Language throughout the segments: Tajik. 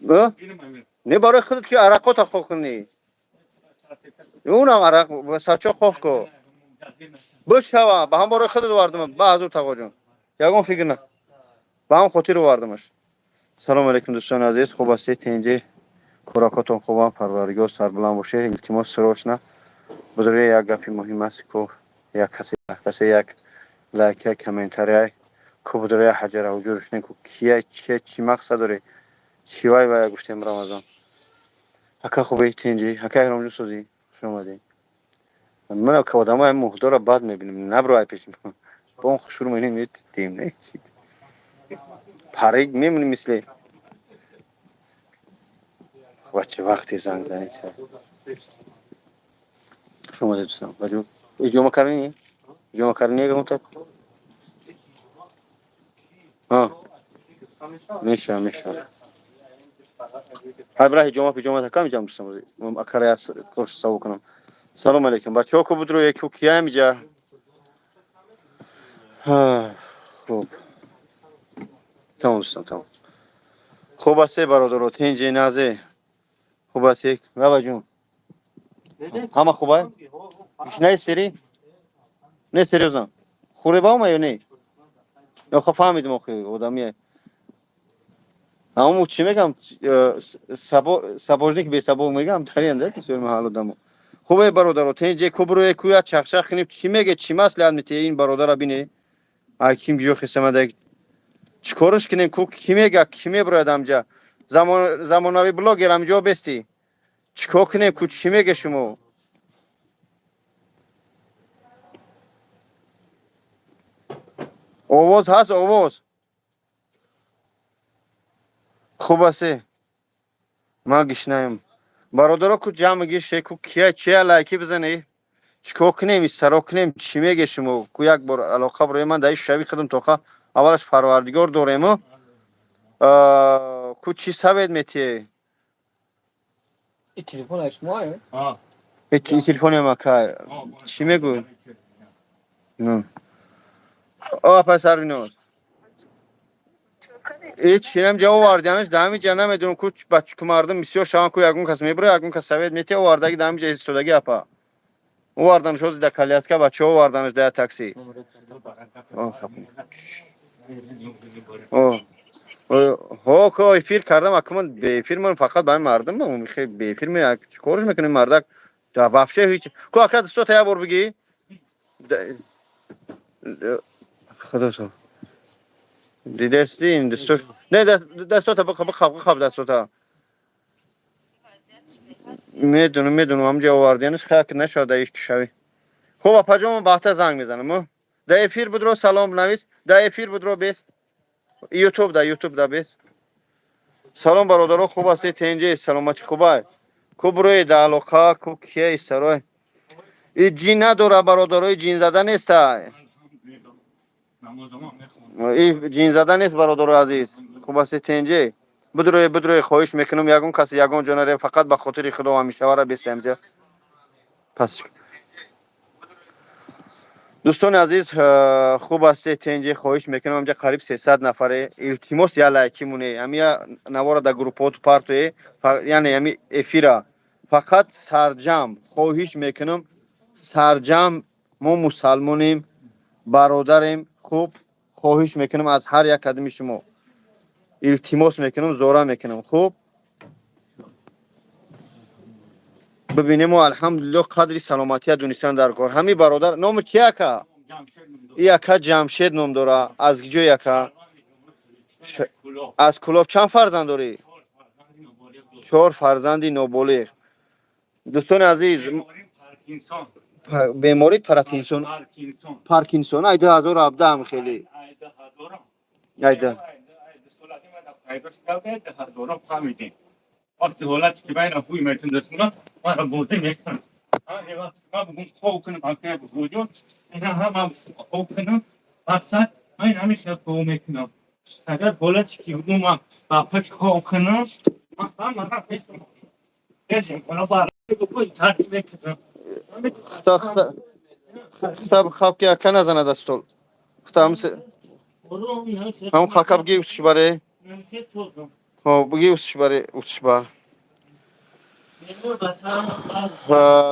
Не, барои худат ки арақота хок кунӣ. Унам арақ сачо хок ку. Бишава, ба ҳам барои худат овардам, ба ҳазур тағоҷон. Ягон фикр на. Ба ҳам хотир овардамаш. Салом алейкум, дӯстони азиз, хуб ҳастед, тинҷӣ, кӯракотон хубам, Парвардигор сарбуланд боше. Илтимос, срочно бузурге, як гапи муҳим аст ку, як касе як лайк, як комментария ку, будуре ҳаҷара ҳуҷур шудем ку, кия, чия, чӣ мақсад дорӣ, чӣ вай вая гуфтем. Рамазон ака, хубе, тинҷӣ, ака Эҳромҷон, созӣ, хуш омадӣ. Ман одамои муҳдора бад мебинем, набро ай пеши бо он хушур менем, дем не парик мемонӣ, мисли бача вақте занг занед. Хуш омадед, дӯстам. Баҷо иҷома кардани, иҷома кардани ягон так меша меша. Ҳай, бира ҳиҷома пиҷома такам иҷам, дӯстам, акара корш савол кунам. Салом алейкум, бачаҳо, ку будро яку кияем иҷа. Хуб, тамом, дӯстам, тамом. Хуб аст, бародаро, тинҷи, назе, хуб аст, бабаҷун, ҳама хубай? Не сери, не, серьёзно, хӯре ба ома ё не? Ё фаҳмидем, охи одамие ҳаму чӣ мегам, сапожник бесапог мегам, тарианда маҳал одамо. Хубе, бародаро, тинҷе, кубрӯе куя чахчах кунем, чӣ меге, чӣ маслиҳат метиҳе? Ин бародара бине, ай ким ҷо хисамада, чӣ корш кунем ку, кӣ мега, кӣ меброяд амҷа? Замонави блогер амҷо бести, чӣ кор кунем ку, чӣ меге шумо? Овоз ҳаст, овоз хуб аст, ман гишнаем, бародаро, ку ҷамъ гише ку, кия, чия, лайки бизане, чӣ кор кунем, истаро кунем, чӣ меге шумо ку? Як бор алоқа брои, ман дар шави худам тоқа аввалаш Парвардигор дорему ку, чӣ совет метиҳе? Телефони мака чӣ мегӯ? Апай Сарвиноз, ҳеч чинам ҷа овардианаш даҳами ҷа намедонам ку, ку мардум бисёр шаван ку, ягон кас мебура, ягон кас совет метиҳа. Овардаги даҳами ҷа истодаги апа, оварданаш ҳозир да коляска, бачаҳо оварданаш да такси. Ҳо, ко эфир кардам, акуман беэфир ман фақат ба мардум беэфир чӣ корш мекунем, мардак вообще ҳеч ку. Ака, дустота як бор бигӣ, худо дидести ин дасто не, дастота бихаб, бихаб, бихаб дастота. Медунам, медунам, ҳамҷа овардианаш хак нашуда иш кишави. Хуб, апаҷон, баҳта занг мезанам, да эфир будро, салом навис, да эфир будро, бес ютуб, да ютуб да бес. Салом, бародаро, хуб ҳастед, тенҷе, саломатӣ хубай? Ку бурои да алоқа ку, кия истарой и ҷин надора, бародарои, ҷинзада нестай, ҷинзада нест, бародарои азиз. Хуб ҳастед, тенҷе, бидроe, бидроe, хоҳиш мекунам, ягон каси ягон ҷо наре, фақат ба хотири худо ҳамишавара бесемҷа. Пас, дӯстони азиз, хуб ҳастед, тенҷе, хоҳиш мекунам, амҷа қариб 300 нафаре, илтимос, я лайки муне, ҳамия навора дар группҳоту партое, яъне ҳами эфира фақат сарҷам, хоҳиш мекунам, сарҷам, мо мусалмонем, бародарем. Хуб, хоҳиш мекунам аз ҳар як кадами шумо, илтимос мекунам, зора мекунам. Хуб, бибинему, алҳамдулилло, қадри саломатия донистан дар кор. Ҳами бародар номи ки ака? И ака Ҷамшед ном дора. Аз ҷои ака? Аз Кулоб. Чанд фарзанд дорӣ? Чор фарзанди ноболиғ. Дӯстони азиз, беморӣ паратинсон, паркинсон, ай 2017 хеле айда. Вақти ҳолати ки байна ҳуй метундасуна мара бозӣ мекунам. Вақти ман бугум хоб кунам, ака буҷон, ина ҳама хоб кунам, мақсад ман ҳамеша хоб мекунам. Агар ҳолати ки бугум ман ба паш хоб кунам, ман ҳама мешам. Мекунам. Хаб ки ака назанад аз стол. Хта ҳам какаб ги шибаре. Хоб, буги усшбари усшбар.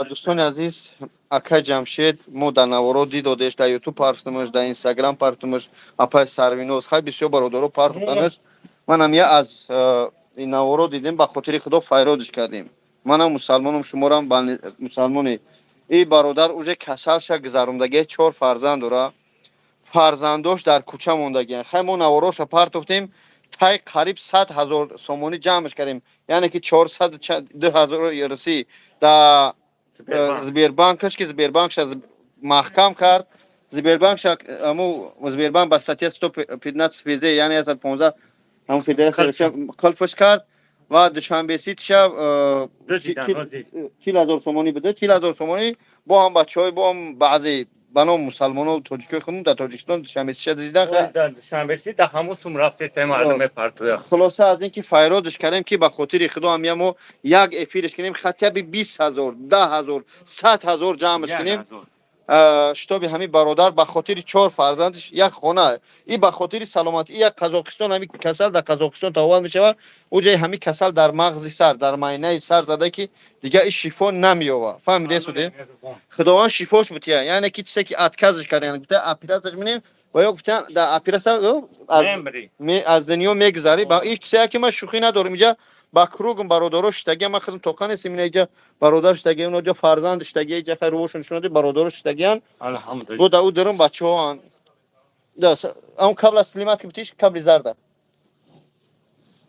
Дӯстони азиз, акай Ҷамшед мо дар наворо дидодеш, дар Ютуб партумаш, дар Инстаграм партумаш, апай Сарвиноз, хай бисёр бародаро партухтанаш. Манам я аз ин наворо дидем, ба хотири Худо файродиш кардем. Манам мусалмонам, шуморам мусалмоне. И бародар уже касалша гузарондагия, чор фарзанд дора, фарзандош дар кӯча мондагиян. Хай мо навороша партофтем, тай қариб 100 000 сомонӣ ҷамъш кардем, яъне ки 402 000 русӣ да Сбербанкаш, ки Сбербанкша маҳкам кард. Сбербанкша, аму Сбербанк ба статья 115 ФЗ, яъне 115 ҳамун федерация, қулфш кард ва Душанбе Ситиша 40 000 сомонӣ буда, 40 000 сомонӣ бо ҳам бачаҳои, бо ҳам баъзе ба ном мусалмоно, тоҷикои худмон дар Тоҷикистон Душанбе Ситиша дидидан. Душанбе Сити ҳамун сум рафте мардум мепартоя. Хулоса, аз ин ки файродш кардем, ки ба хотири Худо ҳам ямо як эфирш кунем, хотя бы 20 000, 10 000, 100 000 ҷамъш кунем, чтобы ҳамин бародар ба хотири чор фарзандаш як хона и ба хотири саломатӣ. Як Қазоқистон ҳами касал дар Қазоқистон таваллуд мешавад, ӯ ҷои ҳами касал дар мағзи сар, дар майнаи сар зада, ки дигар и шифо намеёва. Фаҳмиде суде? Худованд шифош бутия, яъне ки чизе ки отказ ш кардем, гуфта операция менем ва ё гуфтан дар операция аз дунё мегзарӣ. Ба иш чизе ки ман шӯхӣ надорам, инҷа ба кругм бародаро шиштагия, ман худам тоқа нестем, ина иҷа бародар шиштагия, иноҷа фарзанд шиштагия, иҷа хай рӯҳошон нишон, бародаро шиштагиян. Бо да ӯ дурум бачаҳоан, ам кабла снимать ки бутиш, кабли зарда.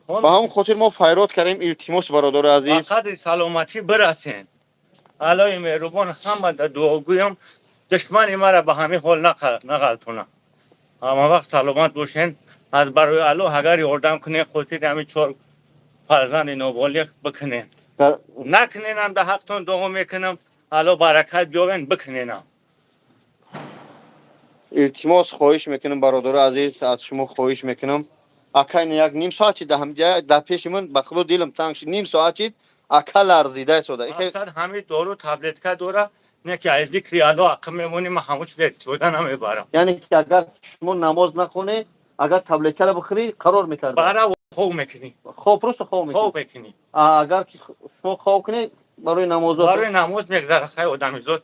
Ба ҳамон хотир мо файрод кардем. Илтимос, бародари азиз. Ба қадри саломатӣ бирасен. Аллои меҳрубон ҳама да дуогӯям, душмани мара ба ҳамин ҳол нағалтона. Ҳама вақт саломат бошен. Аз барои Аллоҳ агар ёрдам кунен, хотири ҳамин чор фарзанди ноболиғ бикунен. Накуненам, да ҳақтон дуо мекунам, Алло баракат биёвен, бикуненам. Илтимос, хоҳиш мекунам, бародари азиз, аз шумо хоҳиш мекунам. Ака, як ним соат чи дар пеши ман, ба Худо, дилам танг шид. Ним соат чид, ака ларзида истода. Мақсад ҳамин дору таблетка дора, не ки аз зикри Алло ақл мемонӣ, ман ҳамон чиз истифода намебарам. Яъне ки агар шумо намоз нахонӣ, агар таблеткаро бихӯрӣ, қарор мекард. Бара хоб мекунӣ. Хоб, просто хоб мекунӣ. Хоб мекунӣ. Агар ки шумо хоб кунӣ, барои намозот? Барои намоз мегзара. Хай, одамизод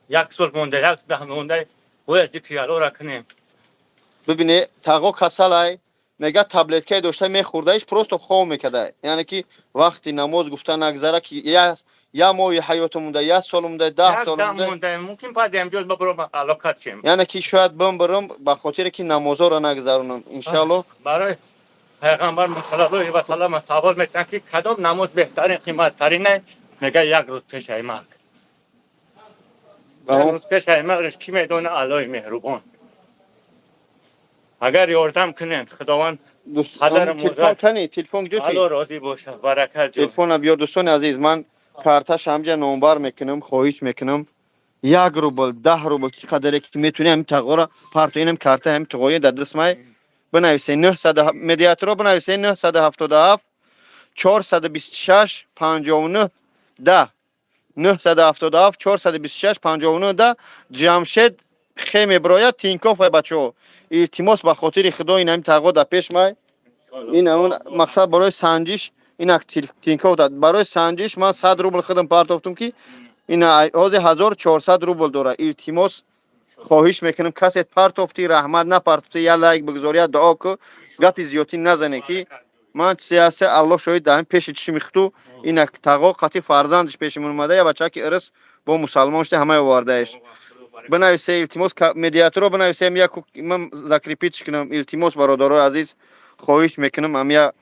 як сол монда, як даҳ монда, бояд зикри Аллоро кунем. Бибине, тағо касалай, мега таблеткае дошта мехӯрдаиш, просто хоб мекарда. Яъне ки вақти намоз гуфта нагзара, ки я моҳи ҳаёту монда, як сол монда, 10 сол монда, мумкин падем ҷоз бабурам, алоқат шем. Яъне ки шояд бимбирам ба хотире ки намозҳоро нагзаронам, иншаалло. Барои пайғамбар саллаллоҳу алайҳи васаллам савол мекунанд, ки кадом намоз беҳтарин, қиматтарин? Мега, як рӯз пешаи марг. Як рӯз пешаи маргш кӣ медона? Аллоҳи меҳрубон. Агар ёрдам кунед, Худованд падару Телефон кани, телефон куҷо? Алло розӣ бошад, баракат. Телефона биёр. Дӯстони азиз, ман карташ ҳамҷа номбар мекунам. Хоҳиш мекунам, 1 рубл, 10 рубл, чӣ қадаре ки метавонӣ, ҳамин тағора парто. Инам карта ҳамин туғоя дар дастмай. Бинависе, нӯҳсада медиаторо бинависе: 977 426 59 10, 977 426 59 10. Ҷамшед хе мебирояд, Тинкоф. Ай бачаҳо, илтимос, ба хотири Худо, ин ҳамин тағо дар пеш май. Ин ҳамон мақсад барои санҷиш, инак Тинкоф дад. Барои санҷиш ман 100 рубл худам партофтум, ки ин ҳозир 1400 рубл дора. Илтимос, хоҳиш мекунам, касе партофтӣ, раҳмат, напартофтӣ, я лайк бигузор, я дуо ку, гапи зиёдтӣ назане, ки ман чизе ҳаста, Аллоҳ шоҳид, дар пеши чишми худту. Инак тағо қати фарзандаш пеши ман омада, я бачаки ирис бо мусалмон шуда, ҳамаи овардаеш. Бинависе, илтимос, медиаторо бинависем, як ман закрепить ш кунам. Илтимос, бародарои азиз, хоҳиш мекунам, амя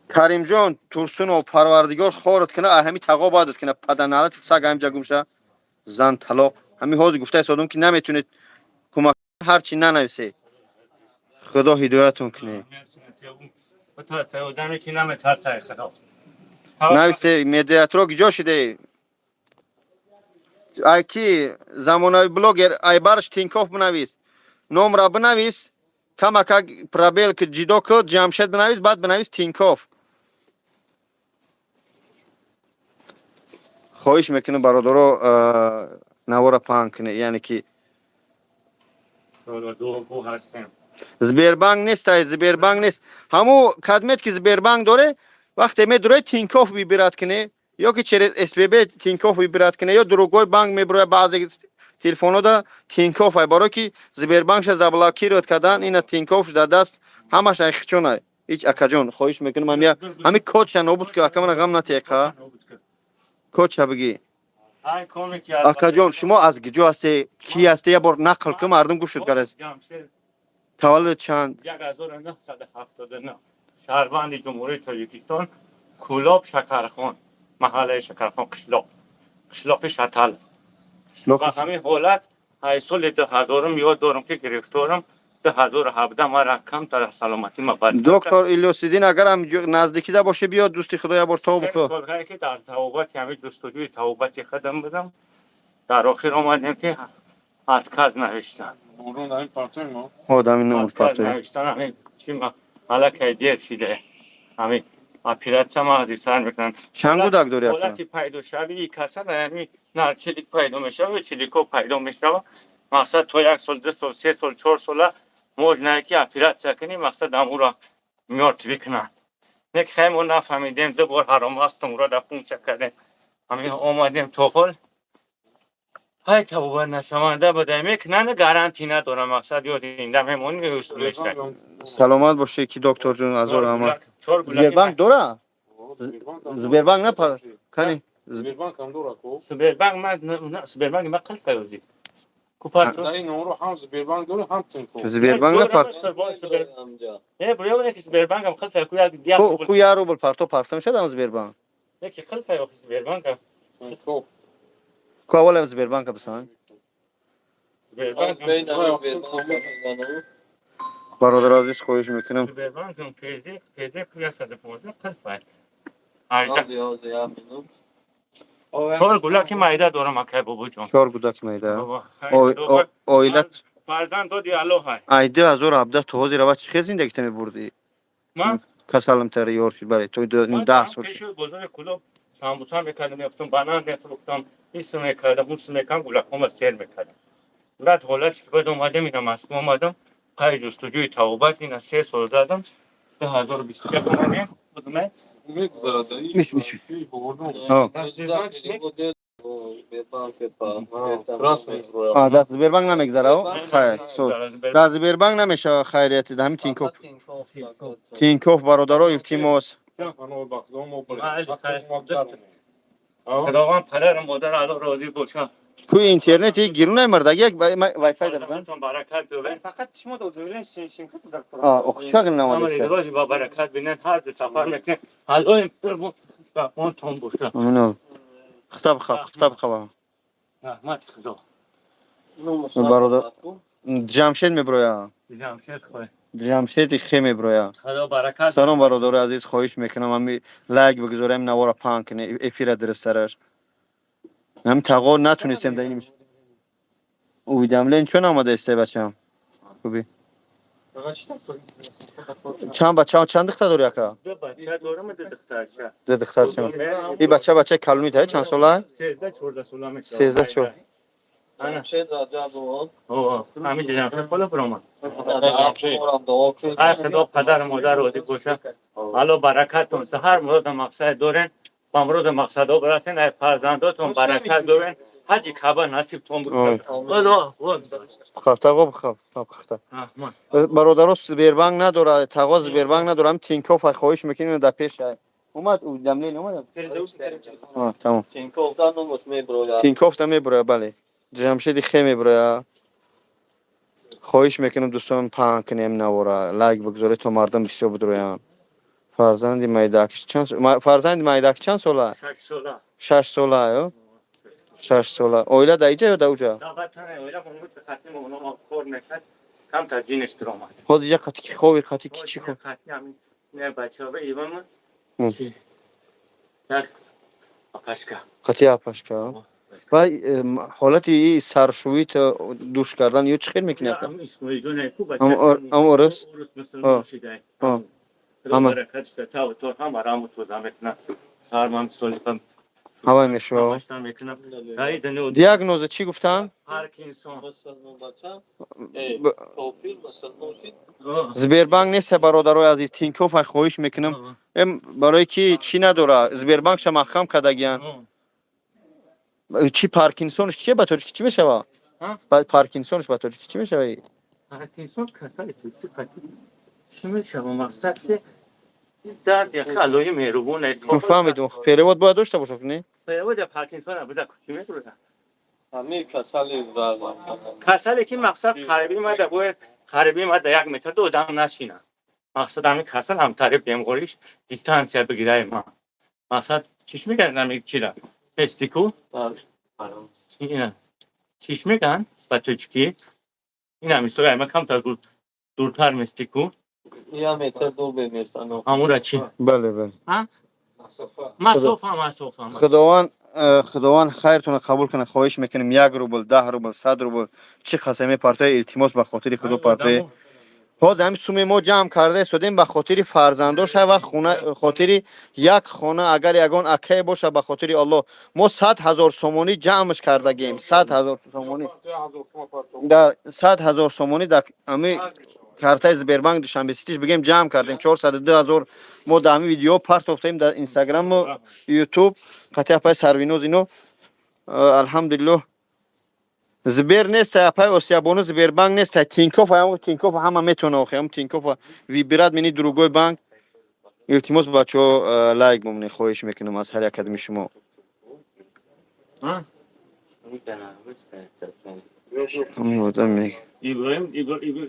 Каримҷон Турсунов, Парвардигор хорат куна, ҳами тағо бадат куна, паданалати саг, ҳамҷа гумша, зан талоқ. Ҳами ҳозир гуфта истодум, ки наметунед кӯмак, ҳарчи нанависе. Худо ҳидоятон куне. Одаме ки наметарсай Худо. Нависе, медиатро киҷо шиде? Ай ки замонави блогер, айбарш Тинков бинавис, номра бинавис, камакак пробел ки ҷидо ку, Ҷамшед бинавис, баъд бинавис Тинков. Хоҳиш мекунам, бародаро, навора паҳн кунед, яъне ки Иншоалло дуогӯ ҳастем. Сбербанк нест, ай Сбербанк нест. Ҳаму кадмет ки Сбербанк доре, вақте медуре, Тинькофф выбирать кине, ё ки через СББ Тинькофф выбирать кине, ё другой банк мебуроя. Баъзе телефонода Тинькофф ай, барое ки Сбербанкша заблокировать кардан, ина Тинькофф дар даст ҳамаш ай хичон ай. Ҳеҷ, акаҷон, хоҳиш мекунам, ҳами ҳами кодша нобуд ки, акамана ғам натеқа. Кодша бигӣ. Ай коме ки Акаҷон, шумо аз киҷо ҳасте, ки ҳасте, як бор нақл кун, мардум гӯш шуд гараз. Ҷамшед. Таваллуд чанд? 1979, шаҳрванди Ҷумҳурии Тоҷикистон, Кӯлоб, Шакархон, маҳаллаи Шакархон, қишлоқи Шатал. Ва ҳамин ҳолат ай соли 2000-ум ёд дорам, ки гирифторам. 2017 мара камтар саломатӣ ма бад. Доктор Илёсиддин агарам наздикида боше, биёд, дӯсти худо, як бор то се бихо. Солҳое ки дар тавобати ҳамин ҷустуҷӯи тавобати худам будам, дар охир омадем, ки отказ навиштан. Одами номуд. Отказ партои. навиштан. Ҳамин чи аллакай дер шиде, ҳамин оператсия мағзи сар мекунанд. Чанд гудак дори, ака? Ҳолати пайдошавии касал яъни нарчилик пайдо мешава, чилико пайдо мешава. Мақсад, то як сол, 2 сол, 3 сол, 4 сола можно ки оператсия кунӣ. Мақсад, амуро мёртвый кунанд. Не ки хай, мо нафаҳмидем, ду бор ҳаром астам уро дар пункция кардем. Ҳамин омадем, то ҳол ҳай табобат нашаванда буда. Мекунанд, гарантӣ надорам. Мақсад, ё зинда мемонӣ, ё условиш. Саломат боше, ки докторҷон, азор раҳмат. Чор гулаки. Сбербанк дора? Сбербанк напар кани. Сбербанк ҳам дора ку. Сбербанк ма, Сбербанк ма қилфа ёзи купарту. Дар ин номро ҳам Сбербанк дора, ҳам Тинькофф. Сбербанк напар. Не, буёне ки Сбербанк ам қилфа ку, як як ку ку, 1 рубл парто парта мешад ам Сбербанк. Не ки қилфа ё Сбербанк ам. Тинькофф. Ку, аввал Сбербанк бисан. Сбербанк. Бародар азиз, хоҳиш мекунам. Сбербанк ам тезе тезе ку 115 қилфа. 18 чор гулаки майда дорам, акай бобоҷон. Чор гудаки майда. Бобо, хайр, Оилат. Фарзанд доди Аллоҳ ҳай. Ай 2017 то ҳозир аввал чӣ хел зиндагита мебурдӣ? Ман Касалимтари ёр шуд, бале, то ман 10 сол шуд. пеши бозори Кулоб самбуса мекардам, мефтам, банан мефурӯхтам, исм мекардам, ус мекардам, гулакҳома сер мекардам. Баъд ҳолати ки баъд омадем, ина Москва омадам, пай ҷустуҷӯи тавобат, ина 3 сол задам, 2021 омадем худме. Мегузарад. Миш, миш. Ҳо. Красный. А, дар Сбербанк намегзара, о? Хайр, со. Дар Сбербанк намешава, хайрияти, ҳамин Тинькофф. Тинькофф, бародаро, илтимос. Худованд падару модар Аллоҳ розӣ боша. Ку, интернети гирунай мардаги, як вайфай дар зан. Фарзандатон баракат биёбед. Фақат шумо дозорем симка дар. А, ох, ча гил Ҳама намадеса. рози ба баракат бинед, ҳар ҷо сафар мекунед, Аллоҳ боша. Амин. Хитаб хаб, хитаб хаба. Раҳмати Худо. Бародар Ҷамшед меброя. Ҷамшед хой. Ҷамшеди хе меброя. Худо баракат. Салом, бародари азиз, хоҳиш мекунам, ҳами лайк бигузорем, навора паҳн кунем, эфира дурусттараш. Ҳами тағо натунистем дар ин уведомление чун омада истай, бачам. Хуби. Чанд бача, чанд духтар дори, ака? Ду бача дорам, ду духтарча. Ду духтарча. И бача, бачаи калони та чанд сола? 13, 14 сола мешавад. 13, чор. Ана. О, ҳамин ҷамшед хола биромад. Ай Худо падару модар розӣ боша. Алло баракатон. Ҳар муроду мақсад дорен, ба муроду мақсадҳо бирасен, ай фарзандотон баракат дорен. Ҳаҷи Каъба насибтон бошад. Аллоҳ. Хаб, тағо бихаб, хаб, хаб. Раҳмат. Бародаро, Сбербанк надора, тағо Сбербанк надора, ҳам Тинькофф хоҳиш мекунем, дар пеш ай. Омад, уведомление омад? А, тамом. Тинькофф да меброя, бале. Ҷамшеди хе меброя. Хоҳиш мекунам, дӯстон, паҳн кунем навора, лайк бигузоред, то мардум бисёр бидроянд. Фарзанди майдак чанд фарзанди майдак чанд сола? 6 сола. 6 сола, ё? 6 сола. Оила дар иҷа ё дар уҷа? Дар ватан оила муҳит қатъи оно кор мекард, камтар ҷиниш дуромад. Ҳозир иҷа қати ки хови, қати ки чӣ хов? Қатъи ҳамин не бачаҳо ивама чи як апашка. Қати апашка. Ва ҳолати и саршӯӣ то душ кардан ё чӣ хел мекунӣ, ака? Ҳам Исмоилҷон ку. Ам орус? Орус мусулмон шидай. Ҳама. Баракат шуда, тав то ҳама раму тоза мекунад. Сармам солифам. Ҳавай мешава. Ҳамашта мекунам. Ай дунё. Диагноза чӣ гуфтанд? Паркинсон. Сбербанк нест, бародарои азиз, Тинькофф хоҳиш мекунам. Эм барои ки чӣ надора? Сбербанкша маҳкам кардагиян. Чӣ Паркинсонш чие ба тоҷикӣ чӣ мешава? Ҳа? Паркинсонш ба тоҷикӣ чӣ мешава? Паркинсон касали тоҷикӣ қатӣ чӣ мешава? Мақсад ки дард як аллои меҳрубон. Ман фаҳмидум. Перевод бояд дошта бошад, не? Перевод Паркинсона буда чӣ медурад? Ҳамин касали. Касале ки мақсад қариби мада бояд қариби мада 1 метр ду одам нашина. Мақсад ҳамин касал ҳамтари бемориш дистанция бигирай ма. Мақсад чиш меган ҳамин чира? Пестику? Ина. Чиш меган ба тоҷикӣ? Ина мисол ама камтар дуртар местику. 1 метр дур беместан. Ҳамура чӣ? Бале, бале. Масофа, масофа. Худованд хайртонро қабул кунад. Хоҳиш мекунем, 1 рубл, 10 рубл, 100 рубл, чӣ қасаме партои, илтимос, ба хотири Худо партои. Ҳозир ҳамин суме мо ҷамъ карда истодем ба хотири фарзандоша ва хона, хотири як хона. Агар ягон акае боша, ба хотири Аллоҳ, мо 100 000 сомонӣ ҷамъш кардагем, 100 000 сомонӣ, дар 100 000 сомонӣ дар ҳами картаи Сбербанк Душанбе Ситиш бигем ҷамъ кардем, 402 000. Мо дар ҳамин видео партофтаем дар Инстаграму Ютуб қати апай Сарвиноз ино. Алҳамдулиллоҳ, Сбер нест, апай Осиябону, Сбербанк нест, Тинькофф, ҳам Тинькофф ҳама метавона, охи ҳам Тинькофф выбирать мени другой банк. Илтимос, бачаҳо, лайк бомонед, хоҳиш мекунам аз ҳар як кадоми шумо. Ҳамин одам Иброҳим,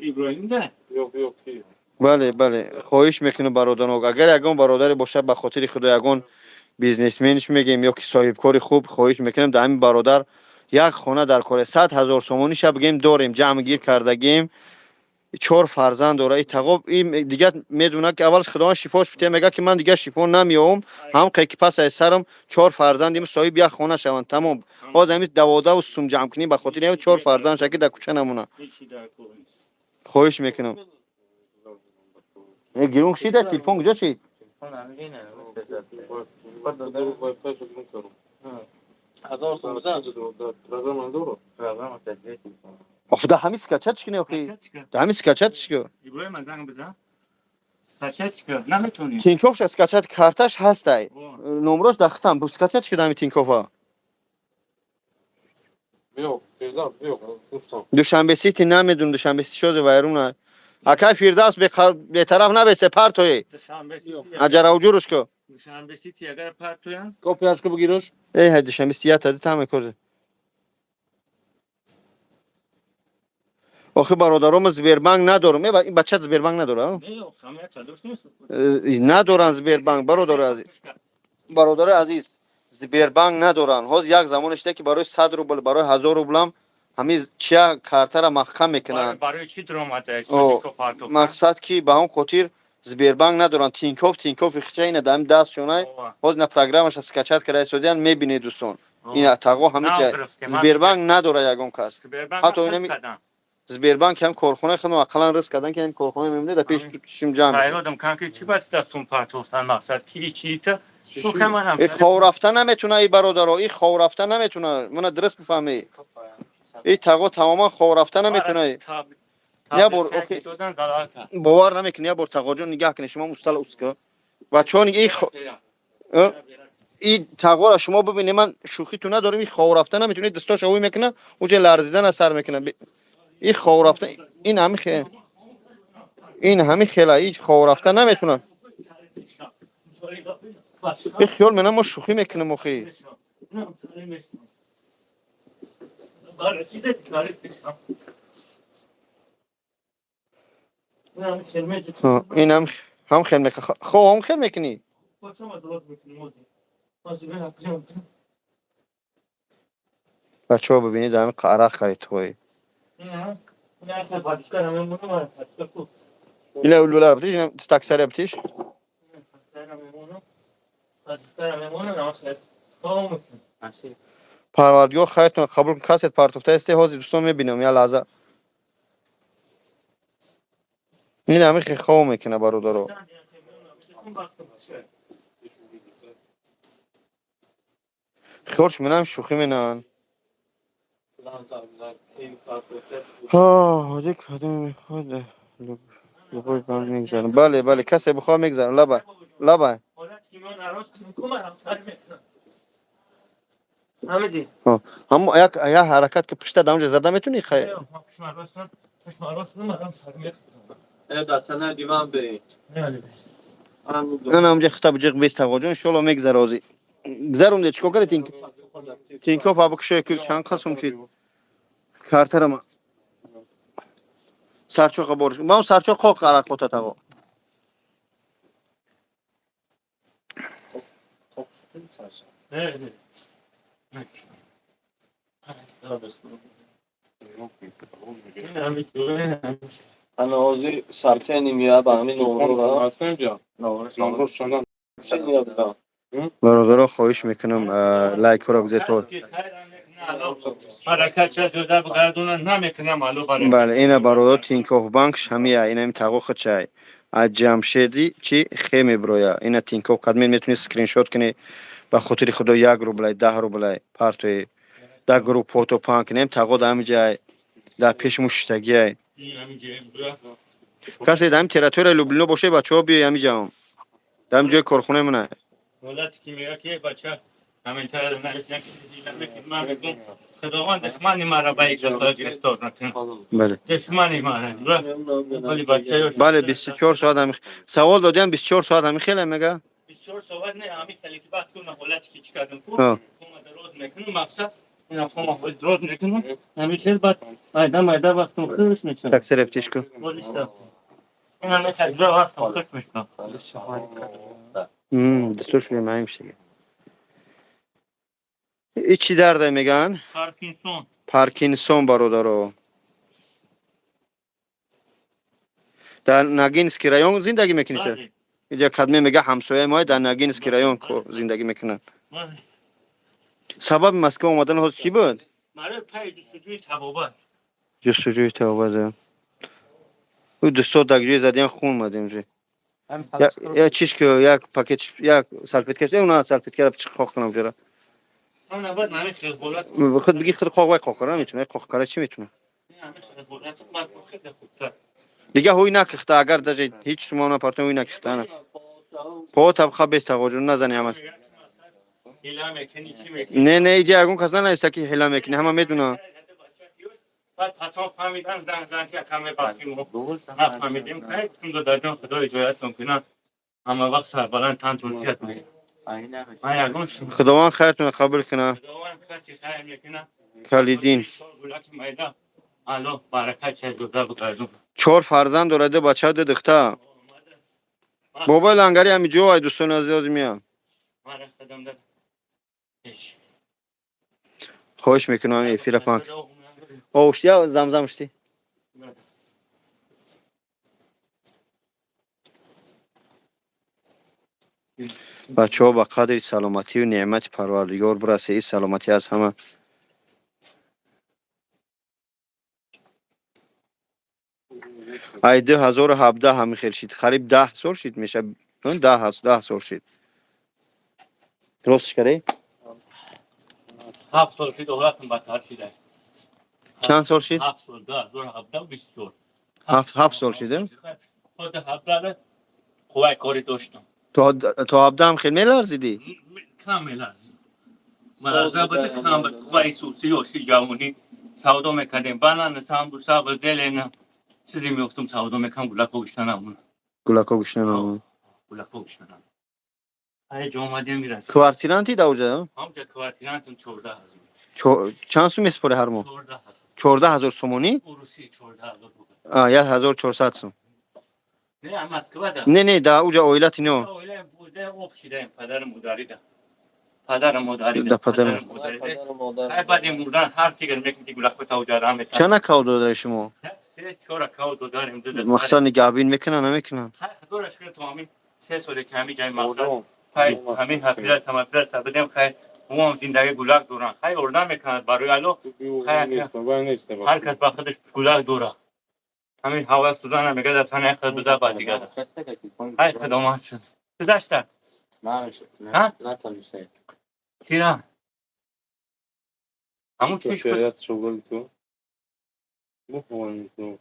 Иброҳим да. Yo'q, yo'q, ki. Бале, бале, хоҳиш мекунам, бародарон, агар ягон бародаре бошад, ба хотири Худо, ягон бизнесменш мегем ё ки соҳибкори хуб, хоҳиш мекунам, дар ҳамин бародар як хона дар коре, 100 000 сомониша бигем дорем, ҷамъгир кардагем. Чор фарзанд дора и тағоб. И дигар медонад ки аввал Худованд шифош бития, мега ки ман дигар шифо намеёбам, ҳам ки пас аз сарам чор фарзандим соҳиб як хона шаванд, тамом. Ҳозир ҳамин даводаву сум ҷамъ кунем ба хотири ҳамин чор фарзанд ша, ки дар кӯча намона. Ҳечи дар кор нест. Хоҳиш мекунам. Гирун шида, телефон куҷо шид? Wi-Fi шуд кардам. Ҳазор сом бизан. Программа дорад. Программа таҷрибаи телефон. Охи да ҳамин скачать кунӣ, охи да ҳамин скачать ку. Иброҳим, занг бизан. Скачать ка наметонӣ. Тинькофф скачать карташ ҳастай, номрош дар хитам, скачать ки дами Тинькоффа. Биё, Фирдавс, биё, дӯстон. Душанбе Сити намедун, Душанбе Сити шозе вайруна. Акай Фирдавс, бетараф набесе, партои. Душанбе Сити. Аҷаравҷуруш ку. Душанбе Сити агар партоян. Копияшко бигираш. Эй, ҳай, Душанбе Сити ятади таме корзе. Охи, бародарома, Сбербанк надорам. Э, ин бача Сбербанк надора? Не, охамията дӯст нест. Надоран Сбербанк, бародари азиз. Бародари азиз, Сбербанк надоран. Ҳозир як замоне шуда ки барои 100 рубл, барои 1000 рублам ҳамин чия картара маҳкам мекунанд. Барои чӣ дуромада? О, мақсад ки ба ҳам хотир Сбербанк надоранд. Тинькофф, Тинькофф ихча ина дар ҳамин даст шонай. Ҳозир на программаша скачать карда истодиян, мебинед, дӯстон. Ина тағо ҳамин ҷа Сбербанк надора ягон кас. Ҳатто инами Сбербанк ҳам корхонаи худам ақаллан ризқ кардан, ки ҳамин корхона мемонед, дар пеши чишм ҷамъ мешавад. Хайродам кан ки чӣ бад дастун партофтан, мақсад ки чита шухаманам. И хов рафта наметуна, и бародаро, и хов рафта наметуна. Мана дуруст бифаҳмӣ. И тағо тамоман хов рафта наметуна. Я бор, охи. Бовар намекунӣ, як бор, тағоҷон, нигаҳ кунед, шумо устала уска. Бачаҳо, и тағора шумо бибинед, ман шӯхиту надорам, и хов рафта наметуна, дастошо ҳуй мекуна, уҷа ларзидан сар мекуна. И хов рафта, ин ҳами хе ин ҳами хела, и хов рафта наметуна. И хиёл менам мо шӯхӣ мекунем, охи. Ин ҳам ҳам хел мекунӣ, хов ҳам хел мекунӣ. Бачаҳо, бибинед, ҳами арақ харид твои. Ила улула бтиш, таксаря бтиш. Парвардигор хайртон қабул кун, касет партофта исте, ҳозир дӯстон мебинам, я лаҳза. Ин ҳами хов мекуна, бародаро. Хиёлш менам, шӯхӣ менан. Ҳоҷи, кадом мехоҳад, любой банк мегзарам. Бале, бале, касе бихоҳад, мегзарам. Лаба, лаба. ҳолат ки ман ароз кумарам сар мекунам. Ҳамиди. Ҳамо як ҳаракат ки пушта дамҷа зада метунӣ, хай. Пушма рост кумарам сар мекунам. Э, да тана диван бе. Ана ҳамҷа хита буҷиқ бес, тағоҷон, иншоалло мегзара ҳозир. Гзарумде, чикор кардӣ? Тинкоф аба кушоя ки чанд қасм шид. Картара ма. Сарчоқа бориш. Мам сарчоқ қоқ арақота, тағо. Не, не. Ана ҳозир сообщение меяд ба ҳамин номерро. Ҳастем ҷа. Номро чандан. Бародаро, хоҳиш мекунам, лайкҳоро бизед то Баракат ча зиёда бигардона намекунам, ало баракат. Бале, ина, бародар, Тинкоф банк ҳамия, ина ин тағо худчай. Аз Ҷамшеди чи хе меброя. Ина Тинкоф кадмен метунӣ скриншот кунӣ. Ба хотири Худо, 1 рублай, 10 рублай партои. Дар групп фото паҳн кунем, тағо дар ҳамин ҷай дар пеши муштагиай. Касе дар ҳамин территорияи Люблино боше, бачаҳо, биёй ҳамин ҷаом. Дар ҳамин ҷои корхонаи мана. Ҳолате ки мега ки бача ҳамин тараф нависна ки ман мегӯм, Худованд душмани маро ба як ҷасора гирифтор накунад. Бале. Душмани маро. Вале бача ёш. Бале, 24 соат ҳамин савол додиам, 24 соат ҳамин хеле мега. 24 соат не, ҳамин хеле ки баъд кунам, ҳолате ки чӣ кардам ку. Кома дароз мекунам, мақсад ина кома дароз мекунам. Ҳамин чиз баъд майда майда вақтам хуш мешавад. Такси рептишку. Ина мехоҳад вақтам хуш мешавад. Дастур шуди маҳим шига. И чӣ дарде меган? Паркинсон. Паркинсон, бародаро. Дар Ногинский район зиндагӣ мекунӣ? Бале. Иҷа кадме мега, ҳамсояи мо дар Ногинский район зиндагӣ мекунад. Бале. Сабаби Москва омадан ҳозир чӣ буд? Барои пайи ҷустуҷӯи табобат. Ҷустуҷӯи табобат. Ӯ дӯсто дар ҷои задиан хун омадем уже. Я чиш ки як пакет, як салфетка, э, уна салфеткара чиқ қоқ кунам ҷара. Ман баъд ҳамин хел ҳолат. Худ биги, худ қоқ, вай қоқ кара метуна, қоқ кара чӣ метуна? Ҳамин хел ҳолат баъд хеле хубтар. Дига ҳуй накихта, агар даже ҳеҷ шумо напартон, ҳуй накихта, ана. По табқа бес, тағоҷун, назани ҳама. Ҳила мекунӣ, чӣ мекунӣ? Не, не, иҷа ягон кас нанависта ки ҳила мекунӣ, ҳама медунанд. Баъд пасон фаҳмидан, занг зан ки якам мебахшим, нафаҳмидем. Хайр, дадаҷон, Худо иҷоятон кунад, ҳама вақт сарбаланд, тантон сиҳат бошед. Ман ягон Худованд хайртона қабул кунад. Худованд каси хайр мекунад. Калидин. Гулаки майда, Аллоҳ баракат ча дода бигардон. Чор фарзанд дорад, ду бача, ду духта. Бобои лангари ҳами ҷо ай, дӯстони азиз, мия. Мара хадам дар ҳеч. Хоҳиш мекунам, эфира панк. Ошти я замзам шти. Бачаҳо, ба қадри саломатию неъмати Парвардигор бирасе. И саломатӣ аз ҳама. Ай 2017 ҳами хел шид, қариб 10 сол шид, меша 10 сол шид. Ростш каре? 7 сол шид, ҳолатам бадтар шида. Чанд сол шид? 7 сол, 2017, 24. 7 сол шид, э? Худ 17 қувваи корӣ доштам. То 17 ҳам хел меларзидӣ? Кам меларзидам. Меларза буд, кам буд. Қувваи сусӣ, ёши, ҷавонӣ савдо мекардем. Банан, самбуса, зелена чизе меёфтум, савдо мекардам, гулако гишта намон. Гулако гишта намон. Гулако гишта намон. Ай ҷо омадем, мирасем. Квартиранти да уҷа? Ҳамҷа квартирантам, 14 000. Чанд сум месупорӣ ҳар моҳ? 14 000. 14 000 сомонӣ? Урусӣ 14 000 буд. 1400 сум. Не, Москва да. Не, не, да уҷа оилати но. Оила буда, об шидаем, падару модарида. Падару модарида. Да падару. Модарида. Хай, баъди мурдан ҳар фикр мекунӣ, ки гулако тавҷара метавад. Чанд акав додари шумо? Се, чор акав додарем, ду духтар. Мақсад нигаҳбин мекунанд, намекунанд? Хай, Худоро шукр, то ҳамин 3 соли ки ҳамин ҷои мақсад, хай, ҳамин ҳафира тамафира будем, хай, ҳам зиндагӣ гулак доранд. Хай, ордам мекунад барои Алло. Ҳар кас ба худаш гулак дорад. Ҳамин ҳава сузана мега, дар танаи худ буда, ба дигар. Хай, худоманд шуд. Гузашта? Ҳа? Чира? Ҳамун чиш буд. Шояд шуғли ту. Бухван ту.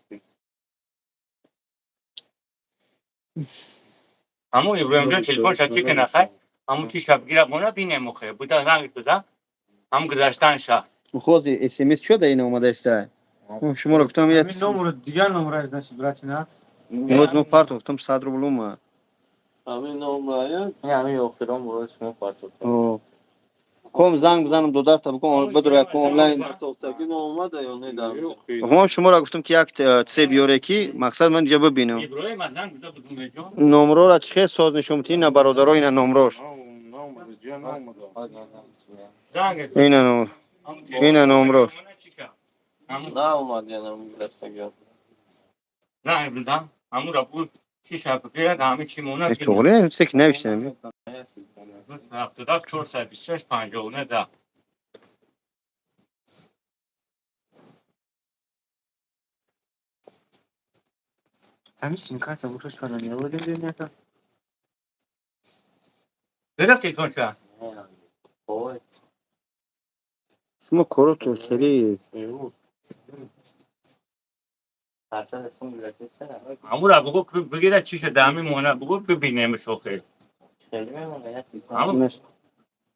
Ҳамун Иброҳимҷон телефонша чӣ кина, хай, ҳамун чиша бигира, мона бинем, охе буда ранги туда ҳам гузаштанша. Хози СМС чо да ина омадаиста? Шуморо гуфтам, як Ҳамин номро дигар номра, значит, братина. Имрӯз мо партофтам, 100 рубл омад. Ҳамин номрая. Ҳамин охирон бора шумо партофта. Ком занг бизанам, додарта бикун, бидро як онлайн. Партофтагӣ мо омада ё не дар? Ман шуморо гуфтам, ки як чизе биёре, ки мақсад ман инҷа бибинам. Иброҳим аз занг биза, бузумеҷон. Номрора чӣ хел соз нишон метиҳӣ? Ина, бародаро, ина номрош. Занг. Ина номр. Ина номрош. Наомад, яна гузаштагиҳо. Занг бизан, ҳамура пул чиша бигирад, ҳамин чи мона. Тоғри, чизе ки навиштам. 77 426 59 10. Ҳамин симкарта боша, чора меовардем, бинята. Гирифт телефонша. Ой. Шумо коротон хеле Парча сум гузашта чара? Ҳамура бугу, бигирад, чиша да ҳамин мона бугу, бибинемш охе. Хеле мемона як телефон.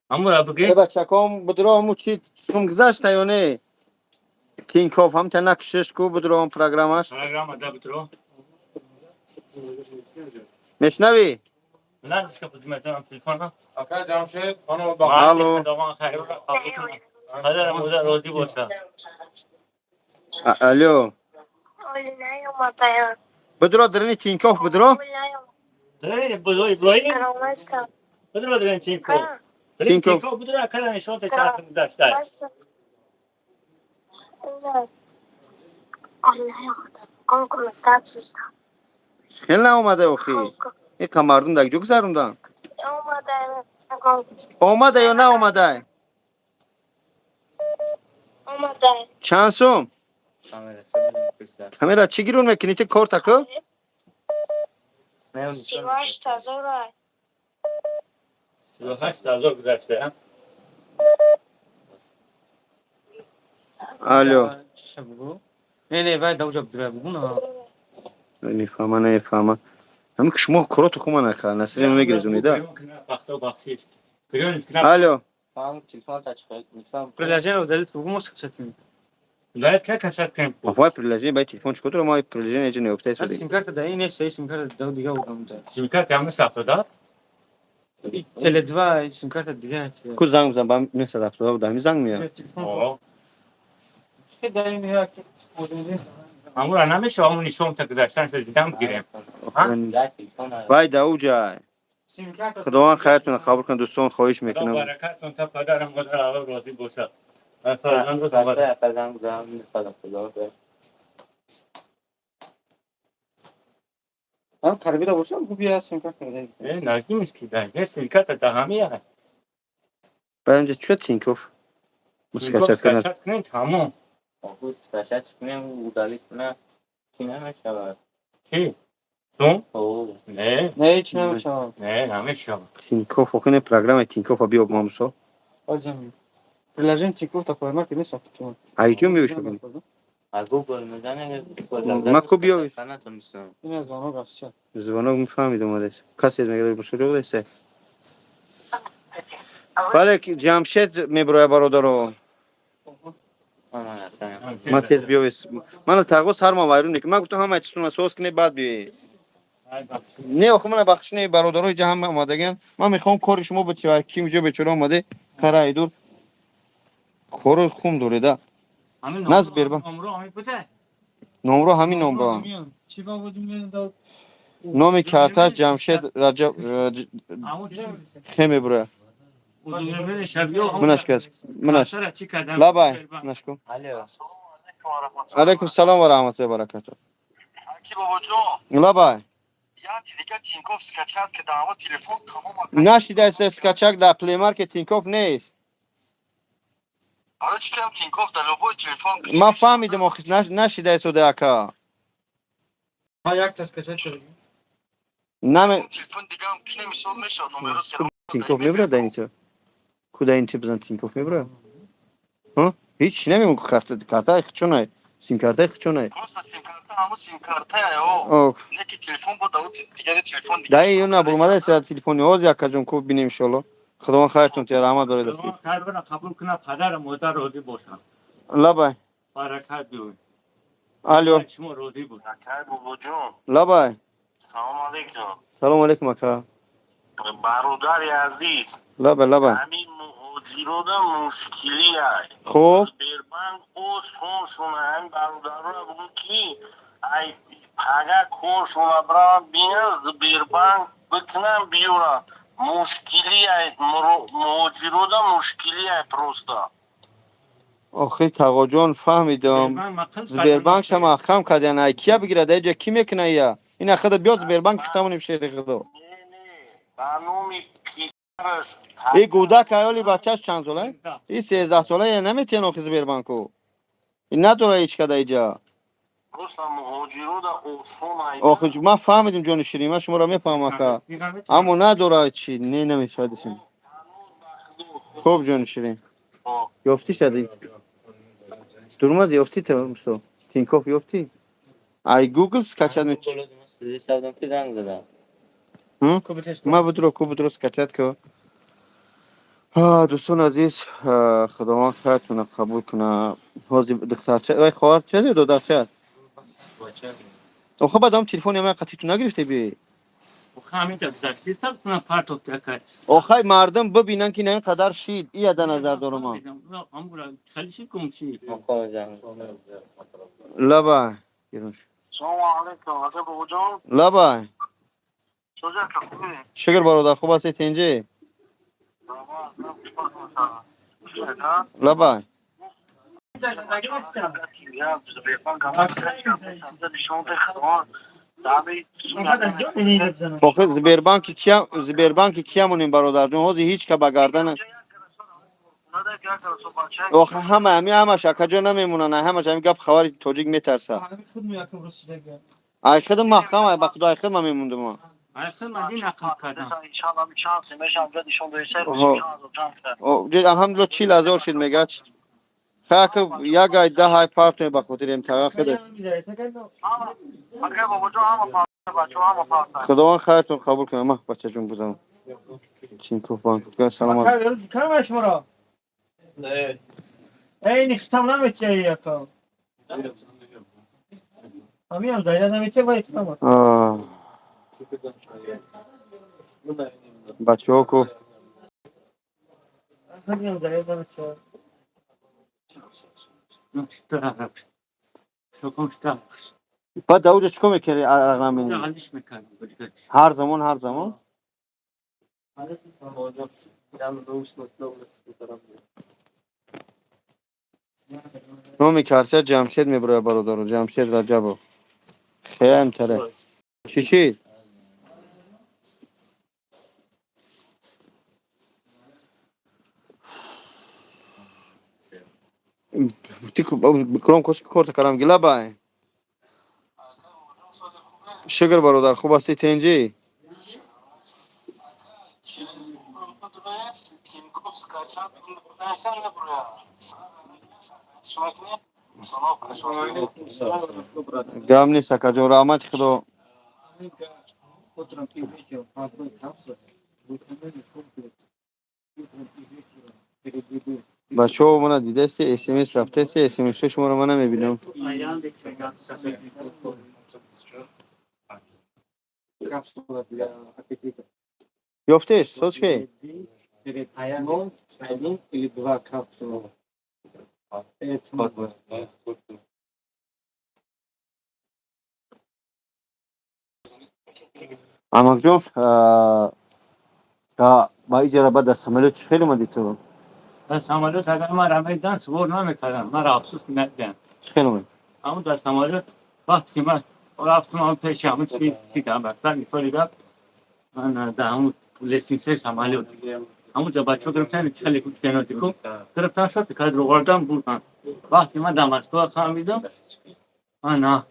Ҳамура бигир. Э, бачаком, будро, ҳаму чи сум гузашта ё не? Тинькофф ҳамта накушиш ку, будро, ҳам программаш. Программа да битро. Мешнавӣ? Лазишка, бузумеҷонам, телефона. Ака Ҷамшед, хонум. Алло. Худованд хайрро қабул кунад. Падарам модар розӣ бошад. Алло. Будро, дарини Тинькофф будро. Бузо, Иброҳим. Будро, дирин Тинькофф. Тинькофф. Тинькофф будро, када нишон те чанд сум гузашта. Хел наомада охи? Ика мардум дар ҷо гузарондан. Омада ё наомада? Чанд сум? Камера ча берем писа. Камера чӣ гирон мекунӣ ти корта ку? 38 0. 38 0 гузашта. Алло. Чиша бугу? Не, не, вай давҷа бидра бугу на. Намефаҳма, намефаҳма. Ҳамин ки шумо короту хума нака, насибе мегирезонида. Бахто бахшиш. Алло. Фаҳм телефон та чӣ мефаҳм. Приложение удалить бугу, мо скачать кунем. Удалить ка, качать кунем. Вай приложение бай телефон чӣ кор, ма приложение ҷа неёфта Ҳар истодем. симкарта да ин нест, симкарта да дига будам да. Симкарта ҳамин сафтода. Теле 2 симкарта дига. Ку занг бизан, ба 970 буда, ҳамин занг меяд. Телефон. Чӣ да ин як модели. Ҳамура намешава, ҳамун нишон та гузаштан шуда дидам, гирем. Як телефон. Вай дауҷай. Симкарта. Худованд хайртона қабул кунад, дӯстон, хоҳиш мекунам. Баракатон та, падарам модар аллоҳ розӣ бошад. Фарзанду Парча ака занг занг мефаҳм худо. Ҳам қарибида бошам, бу бия симкарта да. Э, нагимис ки да, не, симкарта да ҳамия. Баъд инҷа чӯ Тинькофф скачать кунад? Скачать кунем, тамом. Оху скачать кунем, удалить кунем. Чӣ намешавад? Чӣ? Сум? О. Не, Не, ҳеч намешавад. не, намешавад. Тинькофф охине программа Тинькофф биёб, мамусо. Озам. Приложение Тинькофф такое марки нест вақти. Айҷо меёшад. Аз Google мезанем. Ма ку биёвиш? Натонистам. Ин аз звонок рафт. Звонок мефаҳмид, омадааст. Касе мегӯяд, мусоҷо будааст. Бале, Ҷамшед мебироя, бародаро. Ма тез биёвес. Мана тағо сарма вайрон мекунад. Ман гуфтам, ҳамаи чизтона соз кунед, баъд биёед. Не, охи мана бахшиш, не, бародарои ҷа ҳама омадагиан. Ман мехоҳам кори шумо бичава, ким ҷо бечора омаде, караи дур. Кори хум дореда. На Сбербанк. Номро ҳамин буда. Номро ҳамин номро. Чӣ ба будем да? Номи карташ Ҷамшед Раҷаб Ҳамун чӣ? хе мебироя. Шабиё. Минаш кас. Минаш. Чӣ кардам? Лабай, минаш ку. Алло. Алайкум салом ва раҳматуллоҳи ва баракатуҳ. Аки бобоҷон. Лабай. Як дига Тинькофф скачать ки даъво телефон тамом. Нашидааст скачать, дар Play Market Тинькофф нест. Барои чӣ кам Тинькофф дар любой телефон. Ман фаҳмидам, охи нашидааст ода, ака. Ма як та скачать шуд. Наме Телефон дигам ки мисол мешавад номеро. Тинькофф мебирад дар ин чо? Ку дар ин чи бизан, Тинькофф мебирад? Ҳеч намемон, картаи хичонай, симкартаи хичонай. Просто симкарта, ҳамун симкартая, о. О. Не ки телефон бо даут дигари телефон. Даи ё набурмада телефони ҳоз, якаҷон, ку бинем, иншолло. Худованд хайртон тия, раҳмат барои дастгирӣ. Худованд хайр қабул кунад, падару модар розӣ бошанд. Лабай. Баракат биёй. Алло. Шумо розӣ буд. Акай бобоҷон. Лабай. Салом алейкум. Салому алейкум, ака. Бародари азиз. Лабай, лабай. Ҳамин муҳоҷирода мушкилиай. Хуб. Сбербанк осон шуна, ҳамин бародарро бугун ки ай пага коршуна браван бинан, Сбербанк бикунан, биёран. Мушкилиай, муҳоҷирода мушкилиай просто. Охи, тағоҷон, фаҳмидам. Сбербанк шама маҳкам кардян, ай кия бигирад, айҷа кӣ мекуна ия? Ина худа биёд, Сбербанк хитамонем, шери худо. Не, не, ба номи писараш. И гудак аёли бачаш чанд сола? И 13 сола я наметиҳан охи Сбербанку. И надора ҳеч када иҷа. Просто муҳоҷирода осон ай. Охи, ман фаҳмидим, ҷони ширин, ман шуморо мефаҳмам, ака. Аммо надора чи не намешавад. Хуб, ҷони ширин. Ёфтӣ шади? Дурмад ёфтӣ та мусо? Тинькофф ёфтӣ? Ай Google скачать меч. Савдом ки занг задам. Ма будро ку будро скачать ку. Дӯстони азиз, худованд хайртона қабул куна. Ҳозир духтарча, вай хоҳар ча додарча? Охо, баъдам телефони ман қатъи ту нагирифте би? Охай, мардум бибинанд, ки на ин қадар шид, ия да назар дорам. Лаба. Салому алейкум, ака бобоҷон. Лабай. Соҷа, ака, хубӣ? Шукр, бародар, хуб ҳастед, тинҷӣ? Лабай. Охи, Сбербанки кия, Сбербанки кия монем, бародарҷон? Ҳозир ҳеҷ ка ба гардана. Охи, ҳама ҳами ҳамаш, акаҷон, намемонанд, ҳамаш ҳами гап хабари тоҷик метарса. Ай худам маҳкам, ай ба худо, ай худ ман мемондум. Алҳамдулилла, 40 000 шид, мега. Хака як ай 10 ай партоем ба хотири имтиҳон худ. Худованд хайртон қабул кунад. Ма бачаҷон будам. Тинькофф банк. Саломат. Кам шуморо? Эй, нихтам намечи яка. Ҳамиам зайда намечи вай хитам. Бачаҳо ку. Ҳамиам зайда намечи. Баъд дар оҷа чӣ кор мекардӣ, арақ намени? Ҳар замон, ҳар замон? Номи карча Ҷамшед мебурояд, бародаро, Ҷамшед Раҷабов. Хеям таре. Чӣ чиз? Кром корта кардам, гилабай. Шукр, бародар, хуб ҳастӣ, тинҷӣ? Гап нест, акаҷон, раҳмати худо. Утром и вечером по одной капсуле, выходными комплекс. Утром и вечером перед едой. Бачаҳо, мана дидаси, смс рафтаси, смсҳои шуморо ман намебинам. А Яндекс Капсула для аппетита. Ёфтеш, соз ки? Перед сном один или два капсула. Перед сном. Амакҷон, ба иҷара баъд аз самолёт чӣ хел омадӣ ту? Дар самолёт агар мара медидан, сувор намекардам, мара афсӯс надидам. Чӣ хел омадӣ? Ҳамун дар самолёт вақте ки ман рафтам, ҳамун пеши ҳамун чи гап, мисоли гап, ман дар ҳамун лестницаи самолёт ҳамунҷо бачаҳо гирифтан, хеле кучкенотику гирифтан, шод кадр овардан, бурдан. Вақте ман дар Москва фаҳмидам, ана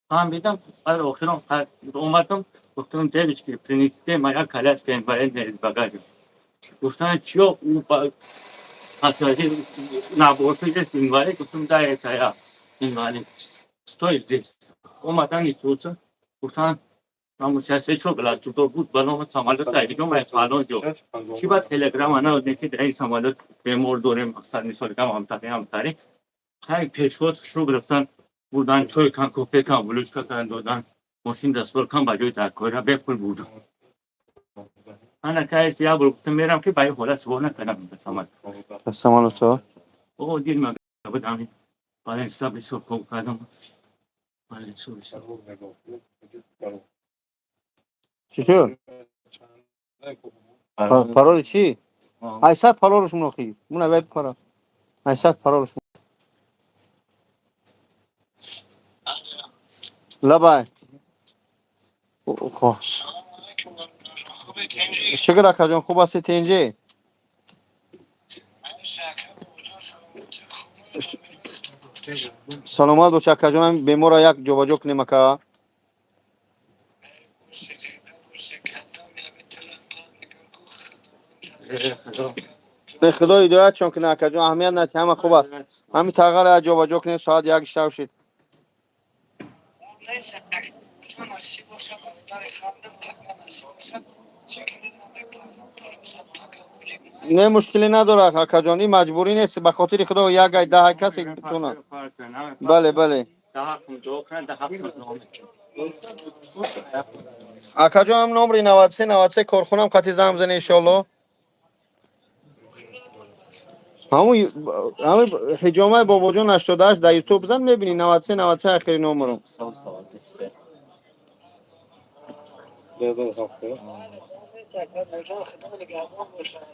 фаҳмидам, баъд охирон омадам, гуфтам: «Девочки, принесите моя коляска инвалидная из багажа». Гуфтан: «Чё?» Посадил на борт здесь инвалид, гуфтам, да, это я инвалид. Стой здесь. Омадан исуса, гуфтан, ман сейчас что была, тут буд ба номи самолёт дайдигам ва фалон ҷо. Чӣ ба телеграм ана не ки дар ин самолёт бемор дорем, мақсад мисол гам ҳамтари ҳамтари. Хай пешвоз шурӯъ гирифтан, бурдан чой кан, кофе кан, булочка кан додан, мошин дастгор кан ба ҷои даркорира бепул бурдан. Ана кайс як бор гуфтам мерам ки ба ин ҳолат сувор накардам ба самолёт. Самолёто. О, дил ма будам. Бале, сабри хоб кардам. Бале, бисёр. Чӣ шуд? Пароли чӣ? 800 паролш мунохи. Муна веб пара. 800 паролш. Лабай. Хо. Шукр акаҷон, хуб ҳастӣ, тинҷӣ? Саломат бош акаҷонам, беморро як ҷобаҷо кунем ака. Бе худо ҳидоятшон кунад акаҷон, аҳамият надиҳ, ҳама хуб аст. Ҳамин тағара як ҷобаҷо кунем, соат як шав шид. Не, мушкиле надорад акаҷон, ин маҷбурӣ нест, ба хотири худо як ай даҳ касе битонад. Бале, бале. Акаҷон, ҳам номри 93 93 корхонам қати занг бизанед иншоалло. Ҳамун ҳамин ҳиҷомаи бобоҷон 88 дар ютуб бизан, мебинӣ 93 93 ахири номерам.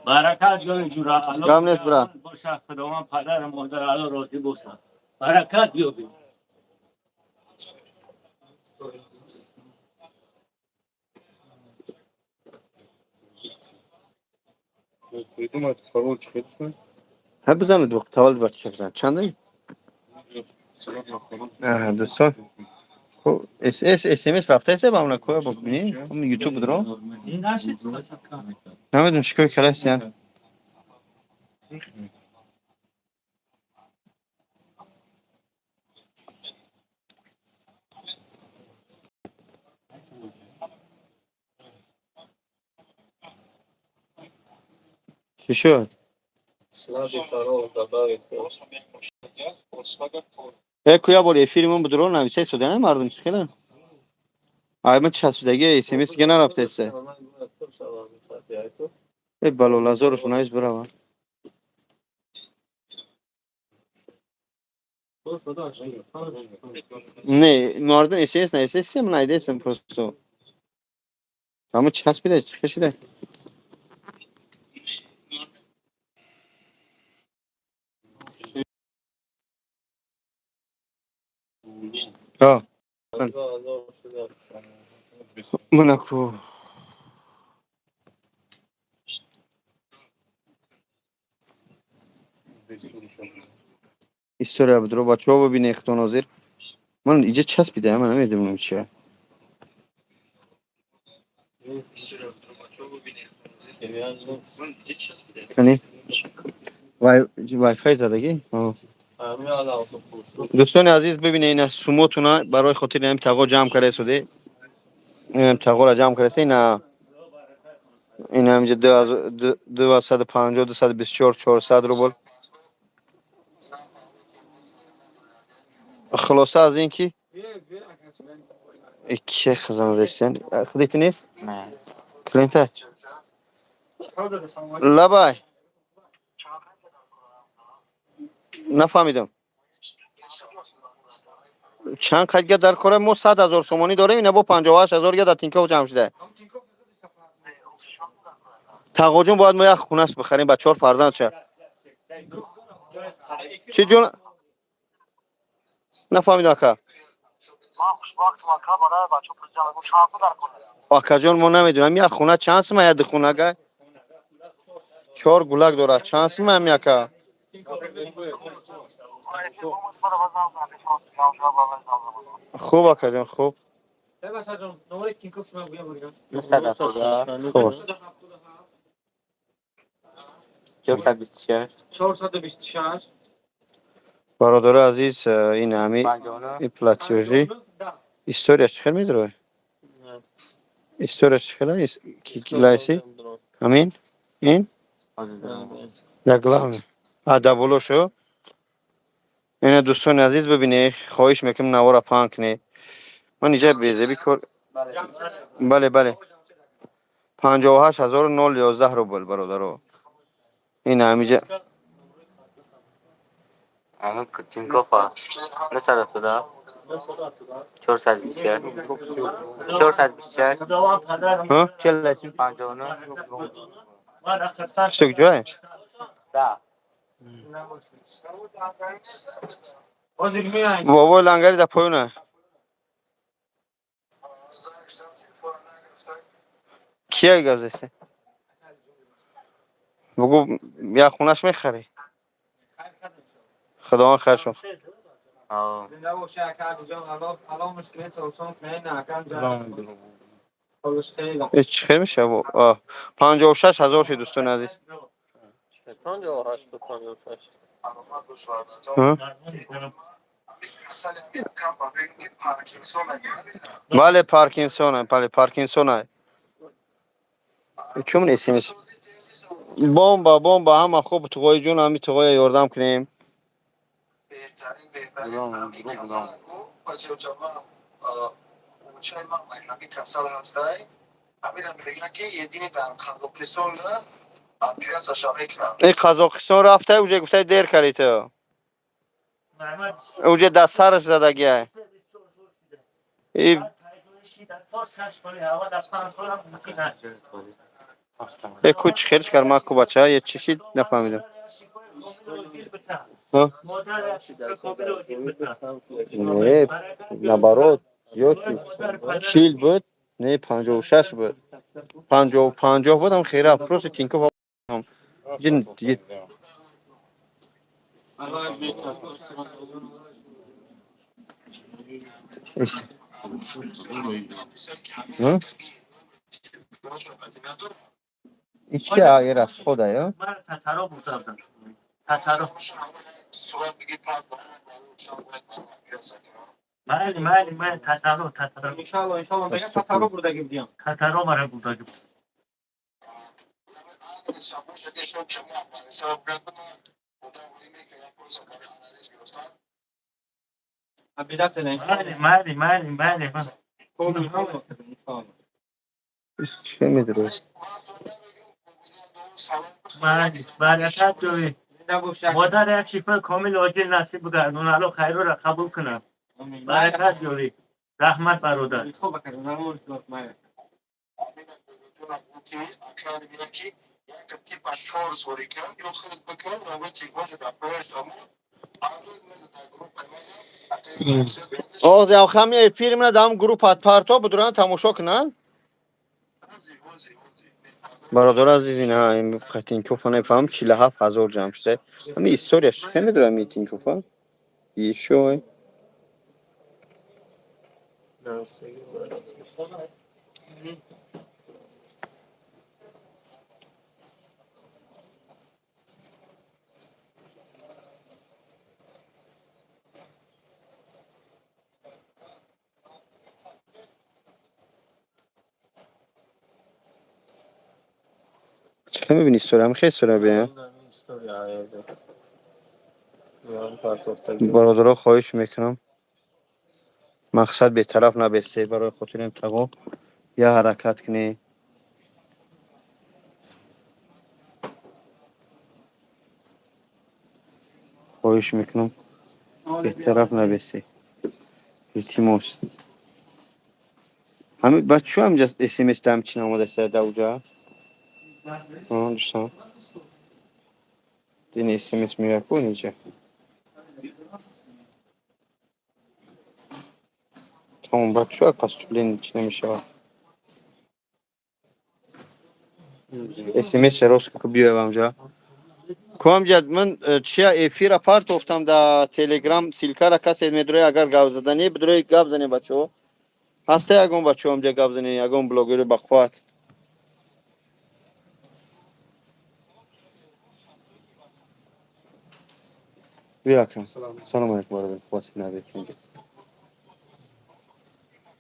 Баракат ёбӣ ҷура. Алло Гап нест, бира. боша, худованд падару модар алло розӣ бошад. Баракат ёбӣ. Придумать пароль чӣ? Ҳа, бизанед, таваллуд бачаша бизан. Чанда? Дӯстон. Хуб, СС СМС рафтаест ба уна коя бибинӣ? Ҳам ютуб дро? Ин нашид. Намедонам чӣ кор кардаст. Чӣ шуд? Слабый пароль добавить. Э, ку я бор эфиримон будро нависай судя мардум чӣ хела? Ай, ма часпидаги СМС дига нарафтаест. Э, балолазорш навис бирава. Не, мардум СМС нависаест, ман найдесам просто. Ҳама часпида чӣ кашида? Ҳа. Монако. История будро бачаҳо бибинед худо нозир. Ман иҷа часпида, ман намедонам чия. Кани? Вай вайфай задагӣ? Дӯстони азиз, бибинед, ина сумотуна барои хотири ҳамин тағо ҷамъ карда суде. Инам тағоро ҷамъ карда, ина ина ҳаминҷа 250, 224, 400 рубл. Хулоса аз ин ки ки хизан ресен. Худити нест? Не. Клиента? Лабай. Нафаҳмидам. Чанд қадга дар кора мо 100 000 сомонӣ дорем, ина бо 58 000 га дар Тинькофф ҷамъ шуда. Тағоҷон, бояд мо як хунас бихарем ба чор фарзандша. Чӣ ҷон? Нафаҳмидам ака. Акаҷон, мо намедонам як хуна чанд сима, як духунага чор гулак дорад, чанд сима ҳами ака? Хуб акаҷон, хуб. 277. Хуб. 426. 426. Бародари азиз, ин ҳами 59. И платёжи история чӣ хел медрои? История чӣ хела? Лайси? Амин? Ин? Дар главный. А, дар боло шо? Ина, дӯстони азиз, бибине, хоҳиш мекунем, навора паҳн кунед. Ман иҷа безеби кор. Бале, бале. 58 011 рубл, бародаро. Ин ҳамиҷа. Ҳамин Тинькоффа. 970. 421. 426. Худованд падарам. Ҳа? Чел лайси? 59. Мара хурсанд. Что, ҷое? Да. Ҳозир меай. Бобои лангари дар поёна. Кия гап засе? Бугу, як хонаш мехарӣ. Худованд хайршон. Аа. Зинда боша, ака ҷон. Алло, алло, мушкилот осон кунад, на, ака ҷон. Холиш хеле. Э, чӣ хел мешава? 56 000 шид, дӯстони азиз. 58 буд, 56. Ҳа? Бале, Паркинсона, бале, Паркинсона. Чун смс бомба, бомба, ҳама хуб, туғои ҷон, ҳами туғоя ёрдам кунем. Беҳтарин, беҳтарин. Ҳамин касал бачаҷама, учаи ман ҳамин касал ҳастай. Ҳаминам мегӯяд, ки едини дар Қазоқистон операцияша мекунам. И Қазоқистон рафтай, уже гуфтай, дер кари ту. Уже дар сараш задагиай. И То 6 соли ҳава, дар 5 солам мумкин аст. Э, ку чӣ хелш кар ма, ку бача, е чӣ шид, нафаҳмидам. Ҳа? Не, наоборот, зиёд шуд. 40 буд, не, 56 буд. 50, 50 будам, хера, просто Тинькофф. Ҷин- Алло, Ҳа? Ин чи агар аз хода, ё? Мара татаро бурдам. Татаро. Сурат бигир, операция кунам. Майли, майли, майли, татаро, татаро. Иншалло, иншалло, мега татаро бурдаги будиям. Татаро мара бурдаги. Адресша бошад, ки мо сабаб гардона, одам мекунам, просто барои анализ гирифтан. Обязательно. Майли, майли, майли, майли. Хуб, иншалло, иншалло. Чӣ медурӣ? Майли, баракат ҷои. Зинда боша. Модар як шифои комил оҷил насиб бигардон. Алло хайрора қабул кунад. Баракат ҷорӣ. Раҳмат, бародар. Хуб, ака, замон майли. Ки як типа чор сорика ё хеле бикун, равати боша дар пояш амон. Оз ҳами эфир мена дам группа парто будуран, тамошо кунанд. Бародар азиз, ина ин Тинькоффа нефаҳмам, 47 000 ҷамъ шуда. Ҳами историяш чӣ хел медурам ин Тинькоффа? Ещё. Чӣ хел мебини история? Ҳами хел история бе? Бародаро, хоҳиш мекунам. Мақсад бетараф набесте, барои хотири ин тағо я ҳаракат кунӣ. Хоҳиш мекунам, бетараф набесте. Илтимос. Ҳами баъд чӯ ҳаминҷа смс дам чи наомадаста дар уҷа? Дӯстон. Дини смс меояд ку инҷа. Тамом, баъд чӯ поступление чӣ намешавад? СМС рост ку биёям ҳамҷа. Ку ҳамҷа ман чия эфира партофтам дар Телеграм, ссылка ра касе медрои, агар гап заданӣ бидрои, гап занем, бачаҳо. Ҳаста ягон бачаҳо ҳамҷа гап занем, ягон блогери бақувват. Биё, акам. Салом алейкум, бародар. Хуб ҳастӣ, назир инҷа.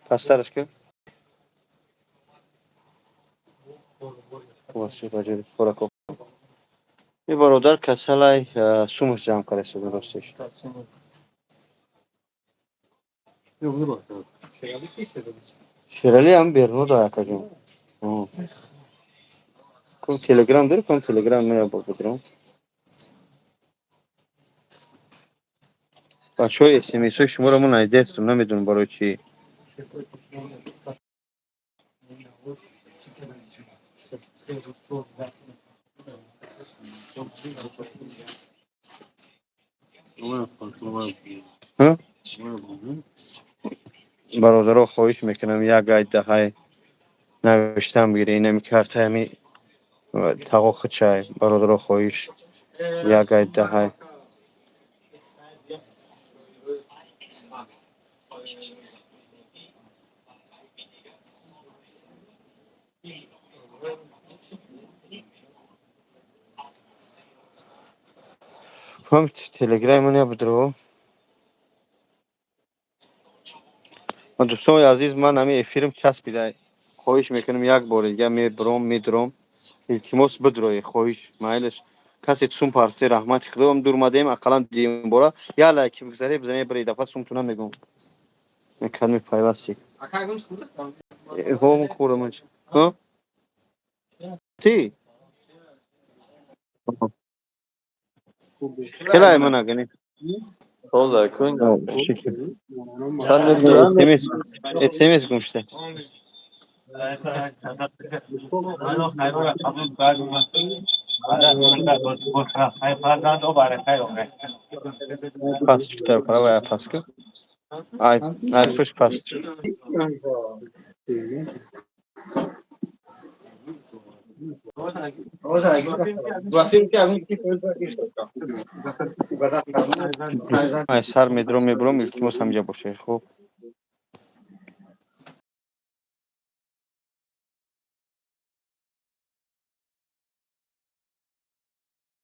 Пастараш ки? Хуб ҳастӣ, баҷари хӯрако. Ин бародар касалай, сумаш ҷамъ карда ростеш. Шерали ҳам беруно да, акаҷон. Кум телеграм дори, кум телеграм мея бо бидирам. Бачаҳои, смсҳои шуморо мо надидастем, намедонам барои чӣ. Бародаро, хоҳиш мекунам, як гай даҳай навиштам бигире, инами картаи ами тағо худшай. Бародаро, хоҳиш, як гай даҳай. Ком телеграми набудро. Дӯстони азиз, ман ҳамин эфирм часпида. Хоҳиш мекунам, як бори дига мебуром, медуром. Илтимос, бидроед, хоҳиш, майлаш. Касе сум парте, раҳмати худоам, дур мадем, ақаллан дуюм бора як лайки бигзаре, бизане, бире дафъа сумту намегум. Кадми пайваст чик. Ҳо, хӯрам. Ҳо? Ти? Хелай мана гани. Тоза кун. СМС, СМС гум шуда. Пас чиктар правая паска. Ай, ай пуш пас. Ай сар медром, мебуром, илтимос, ҳамҷа бошед. Хуб.